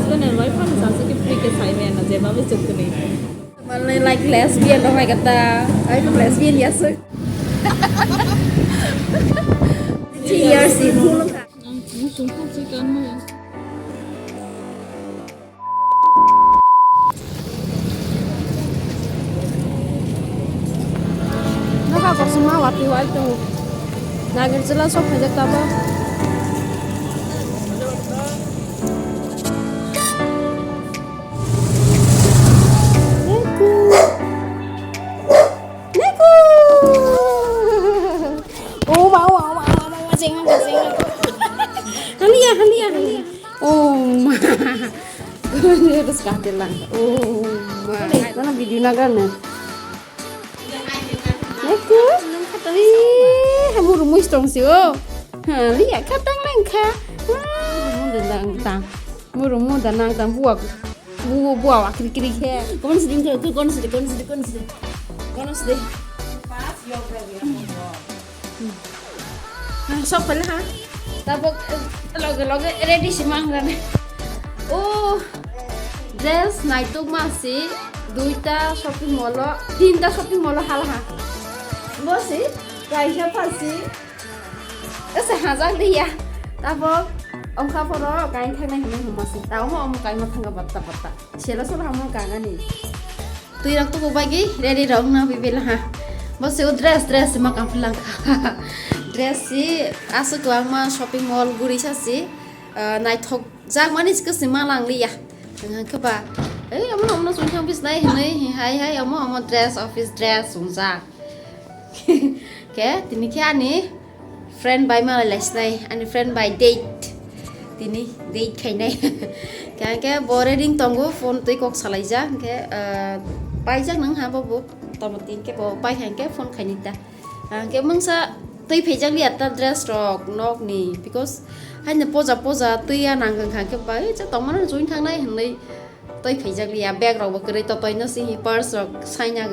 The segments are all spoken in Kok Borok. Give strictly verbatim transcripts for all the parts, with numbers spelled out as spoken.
Then why fun is also free ke sai me na jeba be chukni. Mane like lesbian rok hai kata. Ai to lesbian ya sir. Three years in. Ang sung sung sung kan mo. Nokha kosom ma wati wai tongo. Nagir chwla sok khaijak tabok. Neku. Neku. Oh, ma, ma, ma, ma, ma, ma, jeng, jeng, jeng. Halia, halia, halia. Oh, ma. Terus kate lang. Oh, ma. Mana video nagra na? Neku. Ih, hamu rumus tong si, oh. Halia, katang lang ka. Wah, murung da lang tang. Murung mu da nang tang buak. Bu, bu, awa kiri kiri khe. Kono sidi, kono sidi, kono sidi, kono sidi. Kono sidi. Ah, sok pala ha. Tabok, eh, loge, loge, ready si mang rane. Oh, dress naituk ma si, duita shopping mall o, tinta shopping mall o hala ha. Bo si, kaisa pa si. Ese hajak de ya. Tabok, ongkha poro, kain thang nai hinui huma si. Tao mo omo kain ma thang ka batta batta. Sela sela hamo kagani. Twi rok tuku bagwi ready rok na bibila ha. Bo se dress, dress ma kam phlang. Dress si aswk kwbangma shopping mall guri sa si, ah, naithok jak mani se kwswi ma lang liya. Hwnkhe ba, ei omo omo song thang bis nai hinui hai hai omo omo dress, office dress song jak. Khe tini khe ani friend bai malai lai sinai, ani friend bai date. Tini date khainai. Khe hwnkhe bo ready tongo, phone twi kok salaijak. Hwnkhe, ah, paijak nang ha bo bo. Tamo tin khe bo pai kha hwnkhe phone khaini ta. Hwnkhe mungsa twi phaijak liya ta dress rok nok ni, because haino poja poja twi ya nang kha hwnkhe bai cha tongmani join thangnai hinui. Twi phaijak liya, bag rok bo kwrwi totoi no simi purse rok saina.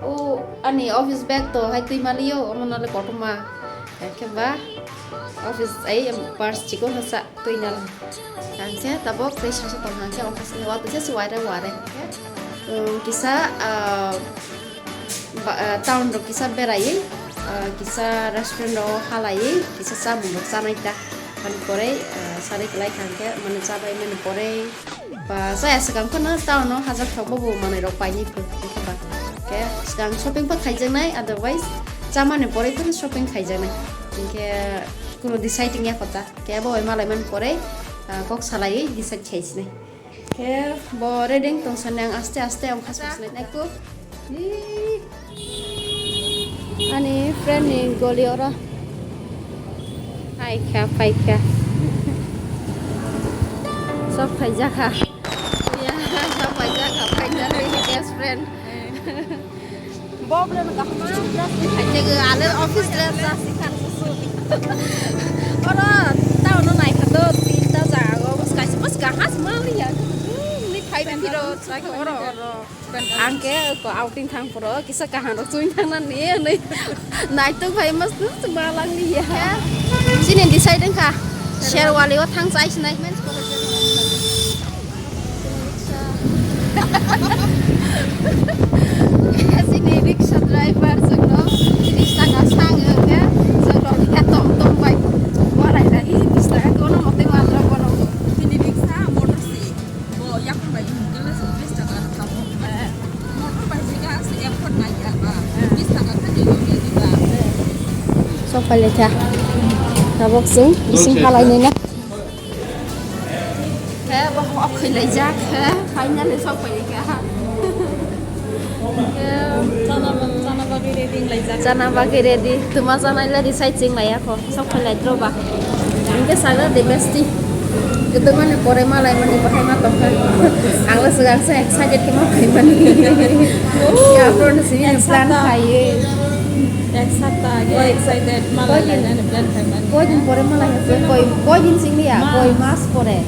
O ani office bag to hai twi maliyo, omo no le kotorma. Khe ba office ai purse chikon hasa twi nal. Ang khe tabok tei sasa tong hang khe office ni wa twi se ware ware. Um, kisa, ah, ba, ah, town rok kisa beraiwi, ah, kisa restaurant rok halaiwi, kisa chamung rok chanai ta. Ani pore, ah, sari kwlai kha hwnkhe, mane chabai mani pore, ba chaya swkang phano town o hajak thok bobo manwi rok painai phuru hwnkhe ba. Khe swkang shopping pha khaijaknai, otherwise chamani pore phano shopping khaijaknai. Hinkhe kuno deciding ya kota. Khe bo bai malai mani pore, ah, kok salaiwi decide khaisinai. Khe bo ready tong sani ang aste aste ang khas khas nai ko. Ani friend ni goli oro. Hai kha, pai kha. Sok phai jakha. Ya, sok phai jakha, finally best friend. Bo bwrwino kaham dress ni phaikhe, ale office dress dress ni khan susu. Oro town no naikha do, tinta jaga o bwskai se bwskai has ma liya. Hmm, ni phai phiro chai oro oro. Ang khe ko outing thang phuro kisa kaham rok chwng thang na ni ni. Naitok phai mas tu ma lang liya. Chini decide wngkha. Sherwali o thang chai sinai. Chini rickshaw driver chwngno rickshaw ga sang wngkhe chwngno khe tom tom bai walai lai rickshaw ga kono mote walra bono. Chini rickshaw motor si bo yakung bai hingkhe le chwng tris taka rwkha bo. Motor bai se ga se effort nai ya ba tris taka khe ni ya di ba. Sok pai lai kha. Tabok chwng bising halai nai na. Khe bo hok khailaijak khe finally sok phaikha. Khe chana ba-, chana bagwi ready wnglaijak. Chana bagwi ready. Twma chanai le decide chwng laiya kho. Sok phailai tro ba. Hinkhe sagra de besti. Kwtwmani pore malai mani bahai ma tongkha. Ang le swkang se excited khe ma phaimani. Khe aphuru no simi plan khaiwi. Ek sapta age excited, malai lainani plan khaimani. Koi din pore malai hai, koi, koi din sing ya, koi mas pore.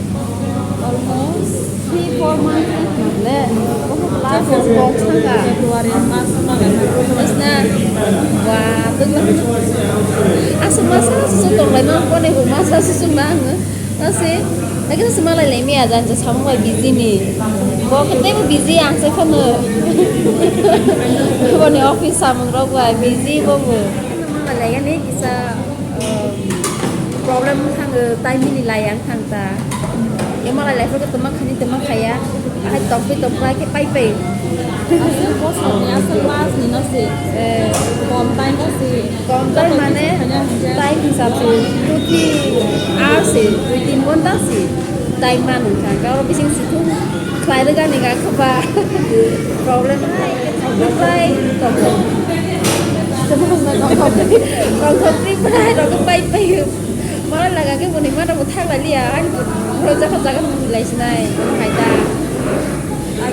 Almost three, four months le. Bohut last box thangka. February mas malai. Mas na. Wa, tungla. Asuk masa susu tonglai no, kone hu masa susu na ang. Nasi. Lagi se malai lai mia jan je samung bai busy ni. Bo kete bo busy ang se khano. Bo ni office samung rok bai busy bo bo. Malai lai ni kisa, um, problem thang, time ni lai ang thang ta. Ye malai lai pho tama khani tama khaya. Hai tok pi tok pai ke pai pai. Asal bosor ni asal mas ni no se. Eh. Kom time o se. Kom time mane time hisab se two three hours se, dui tin ghonta se time manu kha. Kabo bising si thung khlai rwgani ga kha ba problem hai, thok thok khlai, thok thok. Thok thok khlai pai pai. Mara laga ke boni mata bo thak lai liya, ani bo jaga jaga bo lai sinai, hai ta.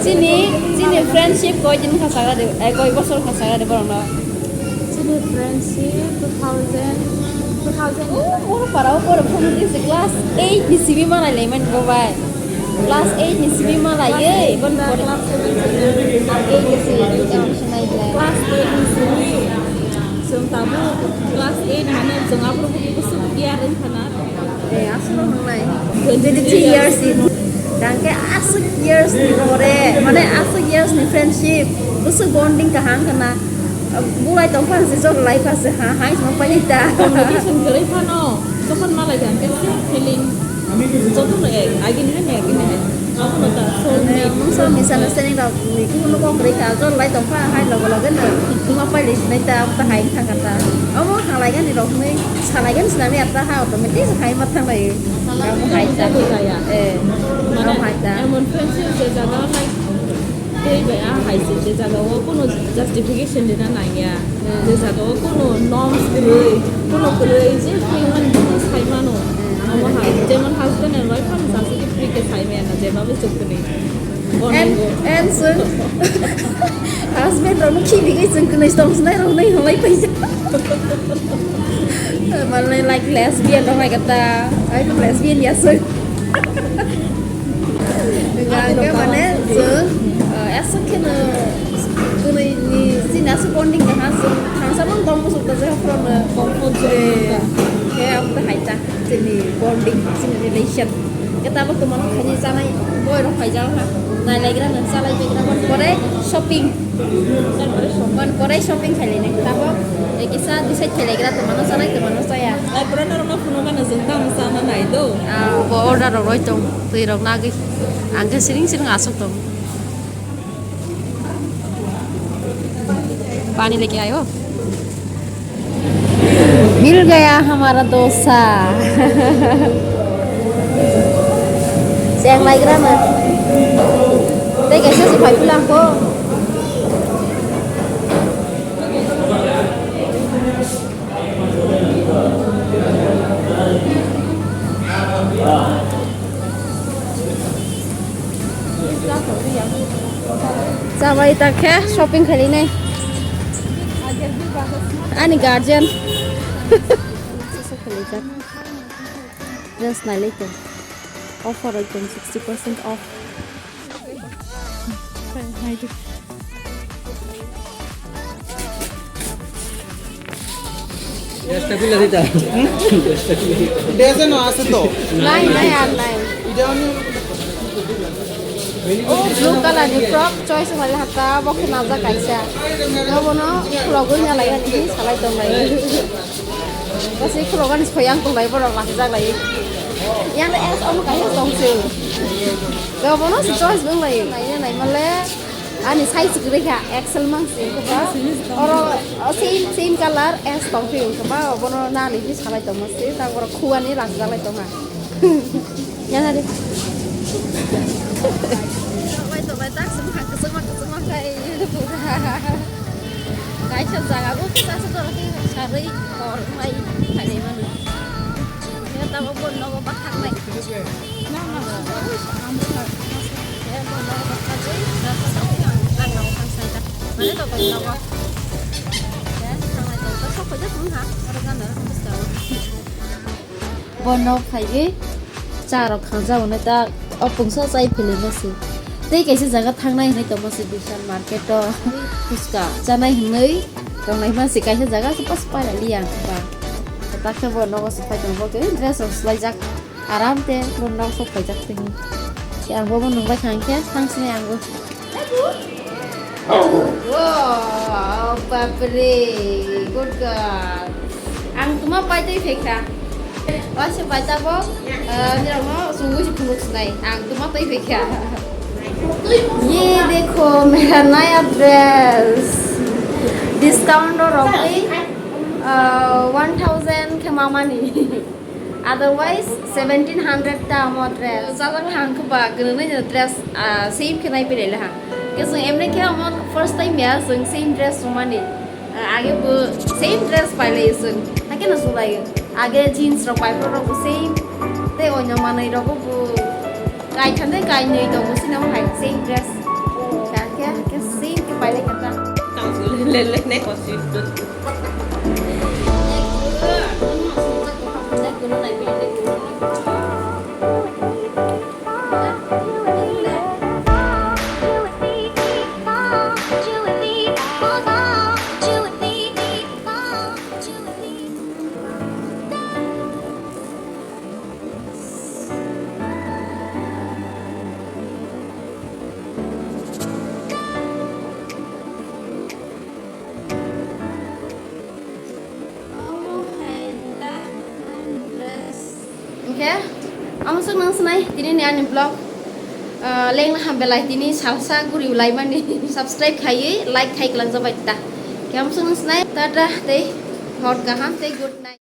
Chini, chini friendship koi din kha saga de, eh, koi bosor kha saga de borok no. Chini friendship two thousand, two thousand. Oh, oro para o borok phone din se class eight ni simi malai lai mani bo bai. Class eight ni simi malai ye, bon pore. Class seven simi. Eight ni simi, eight ni simi nai lai. Class eight ni simi. Chwng tabuk class eight mane chwng aborok bwswk care wngkha na. Eh, aswk nang nai. Twenty three years ni. Tangke aswk years ni pore, mane aswk years ni friendship, bwswk bonding kaham kana. Bulai tong phan se jor lai pha se ha, hai sma pai ta. Communication kwrwi phano, jokhon malai tangke same feeling. Jotono ek, agini hai, agini hai. Abono ta, soulmate. Mungsa misunderstanding rok ni kuno kok rika, jor lai tong pha, hai logo logo no. Tuma pai le sinai ta, ta hai thang ta. Omo halai gani rok ni, salai gani sinami atta ha, automatic hai ma thang lai. Amo hai ta. Eh, amo hai ta. Emon friendship je jaga like, tei bai a hai se, je jaga o kuno justification rina nangya. Je jaga o kuno norms kwrwi, kuno kwrwi je kwrwi mani buno sai mano. Amo hai, jemon husband and wife ano sasu ki free ke sai maya na, jeba bo chuk kwrwi. And, and so, husband rok no khibi gai chwng kwrwi tong sinai rok nai halai paisa. Malai like lesbian rok hai kata, ai lesbian ya so. Hingke mane chwng, eh, aswk kheno kwnwi ni chini aswk bonding kaha chwng thangsa mang tong muchung ta je phoro no. Comfort zone. Eh, khe abo ta hai ta chini bonding, chini relation. Khe tabok tongmani khaini chanai boi rok phaijak ha. Nailaigra no chalai baigra bon pore shopping. Bon pore shopping khailai nai tabok, eh, kisa decide khailaigra tongmano chanai tongmano chaya. Lai pura norok no phunukmano chwng tamo chana nai do. Ah, bo order rok roi tong, twi rok nagwi. Ang khe siring siring aswk tong. Pani leke aayo. Mil gaya hamara dosa. Cheng laigra na. Tei kaisa se phai phila ko. Chabai ta khe shopping khainai ani guardian. Dress nailai tong. Offer ekdom sixty percent off. Desa no ase to. Nai, nai, ar nai. Ida ani. Oh, blue color ni frock choice wala hata, bo khna ja kaisa. Bo bono frock oi na lai ani salai tong lai. Kasi khulogani soyang tonglai borok lachijak lai. Yang le es omo kaisa tong se. Ga bono si choice bang lai. Nai nai male ani size kwrwi kha X L mang si. Oro o same same color S tong phi ka ba bono nani hi salai tong si ta borok khuani lachijak lai tong ha. Yang ada. Wai to wai tak semua kesel mak kesel mak kai. Kaisa jaga bo kisa se dol khe sarwi hor mai khainai mano. Ya tamo bo nogo bathak nai. Ya bo nogo bathak nai. Ang nogo thang sai ta. Mane to to nogo. Ya thangnai to to sok koi ja thung ha. Oro gana ro bus ta. Bono phaiwi cha rok khangjago nai ta o pungsa chai philima se. Tei kaisa jaga thangnai hinui tongma se Vishal market o phuchka chanai hinui tongnai ma se kaisa jaga se pas pai liya ba. Ta khe bo nogo se phai tongo bo khe dress rok swlaijak. Aram te bo nok sok paijak tini. Ang bo nung bai thang khe thang sini ang bo. Wow, bapre, good girl. Ang tuma pai tei phekha. Waisa bai tabok, eh, nirokno sungwi se phunuk sinai. Ang tuma tei phekha. Ye dekho, mera naya dress. Discount o rogwi, eh, one thousand khe mamani. Otherwise, seventeen hundred ta omo dress. Jajak le hang khe ba, gwnangwi no dress, ah, same khe nai pele le hang. Khe chwng emne khe omo first time ya, chwng same dress sumani. Ah, age bo same dress pai lai chwng. Hakhe no sulai. Age jeans rok pai rok bo same. Tei oino manwi rok bo kai thande kai nwi tongo sini omo hai same dress. Hakhe, hakhe same khe pai lai khe ta. Tang su le le le ne ko su. Hingkhe, amsuk nang sinai, tini ni ani vlog, ah, lengna ham belai, tini salsa guri ulaimani, subscribe khaiwi, like khai kwlangjabai ta. Khe amsuk nang sinai, tata tei hor kaham tei good night.